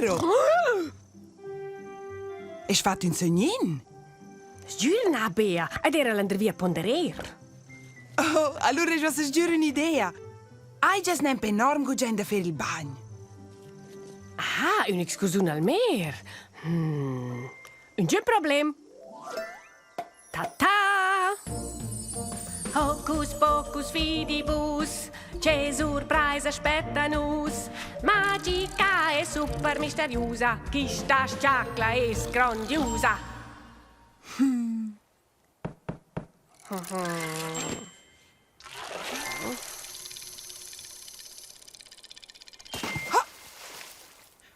Miro! Es fat ün sögnin? Sgür na, Bea, ed era landervia ponderer. Oh, allura es uossa sgür ün'idea. Hai già nempe enorm gugent da fer il bagn. Ah, ün'excursiun al mer. Hmm. Üngün problem. Ta-ta! Hocus pocus fidibus, che surpraisa spetta nus. Magica e super misteriusa, quista sciacla es grondiusa.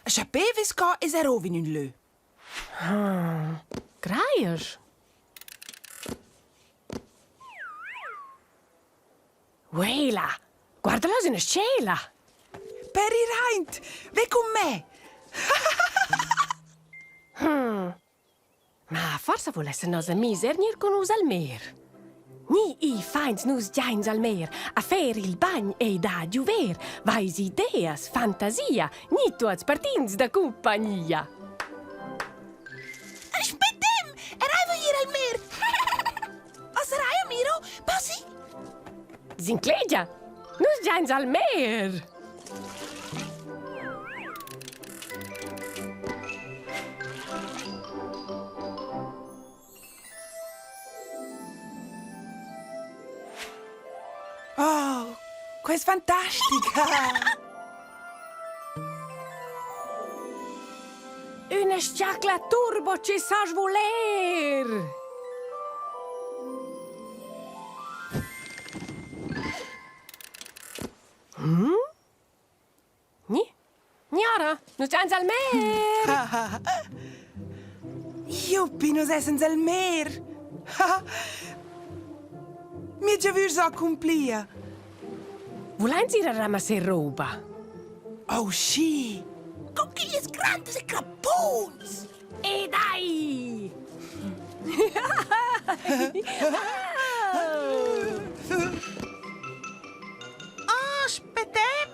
Scha pevis co es er ov in ün lö. Crajas? Ueila! Guarda là üna s-chela! Per ir aint! Ve cun me! Ma forsa vulessan nos amis er gnir cun nus al mer. Ni i fains nus giains al mer a fer il bagn e da giuver, vais ideas, fantasia, ni tuots partins da cumpagnia. Aspettem! Er ei vul ir al mer! O sarai, Miro? Passi! S'inclegia! Nus giains al mer! Oh, quai es fantastic! Üna s-chacla turbo chi sa svuler! Hm? Ni? Gnara, nus giains al mer! Juppi, nus essans al mer! Mia giavüsch s'ha accumplia. Vulains ir a ramasser roba? Oh schi! Conchiglia grandas e crapuns! E dai! Oh, spettem!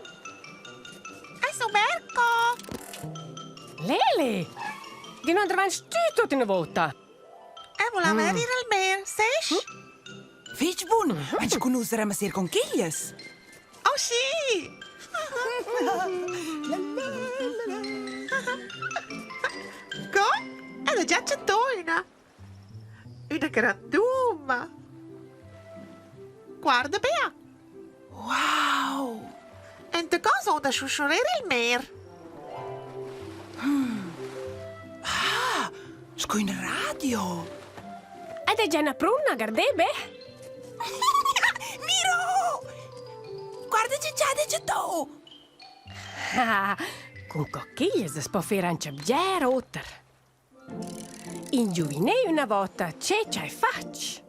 Es un Merco! Lele! Di non davanti tu tut una volta! E voleva mm. ir al mer, sesch? Mm. Fich bun! Anche con nus ramasser conchiglias! Oh sì! Co? Ella già chattona. Üna granduma. Guarda Bea. Wow! Ente cosa ho da sciusciurer il mer? Ah, sco in radio! Ed è già una pruna, gardebe? Miro! Guarda che già dice tu! Ah, cun coquillas as po fer ancha bger oter. Ingiuvinei üna vota che ch'hai fatg.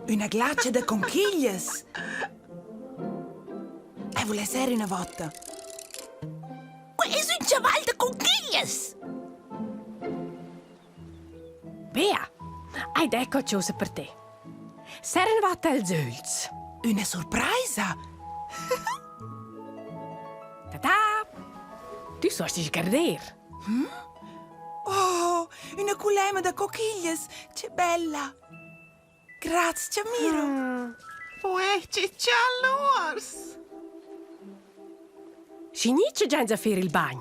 Üna glatscha da conchiglias! E vuless er üna vota. Quai es ün chaval da conchiglias! Bea, hai dà qualchosa per te. Serra vota els ögls. Üna surpraisa! Ta-ta! Tü sost sgarder. Hm? Oh, üna culema da coquiglias! Che bella! Grazia, Miro! Mm. Uè, che chalurs! Schi gni che giains a fer il bagn.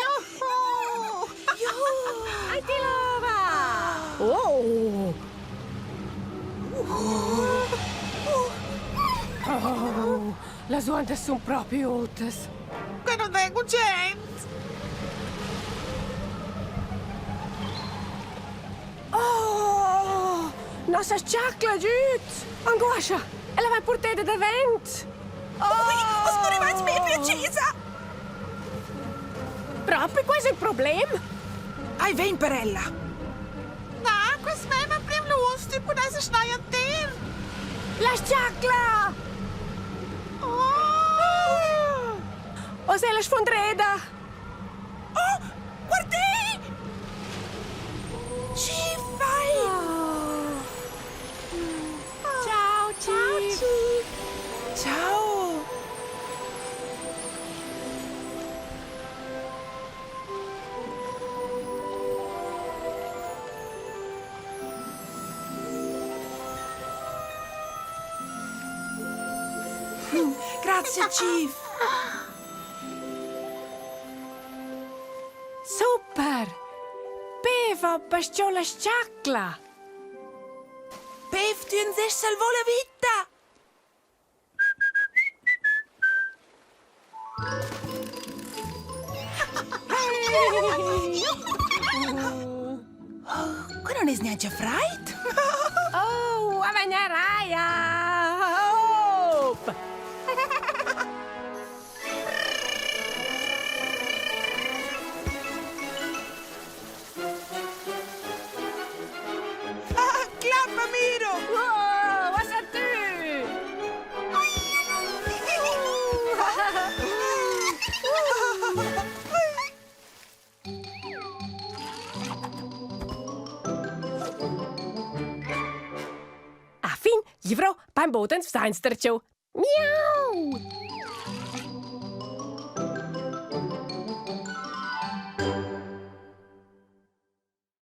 Juhu! Juhu! Aint l'ova! Oh! Oh, las uondas sun propi otas. Che non è gugent! Oh! Nossa chacla giüt! Anguoscha! Ella vain purteda davent! Oh! Oz murivains be precisa! Propi quai es ün problem? Ai vegn per ella! Na, quest meva privlus, ti pudess schneier La chacla! Oh! Oz è la sfundreda! Oh, guardei! Chi fai? Oh. Ciao, ciao. Ciao! Grazia, Chief! Super! Pev ha paschiò la s-chacla! Pev, tü ans est salvò la vita! Oh, que non es neanche fraid. Oh, a vegn a raia! Hop! Ah, clappa, Miro! Wow, uossa tü! A fin, glivro, bainbod ans vzains darcheu. Miau!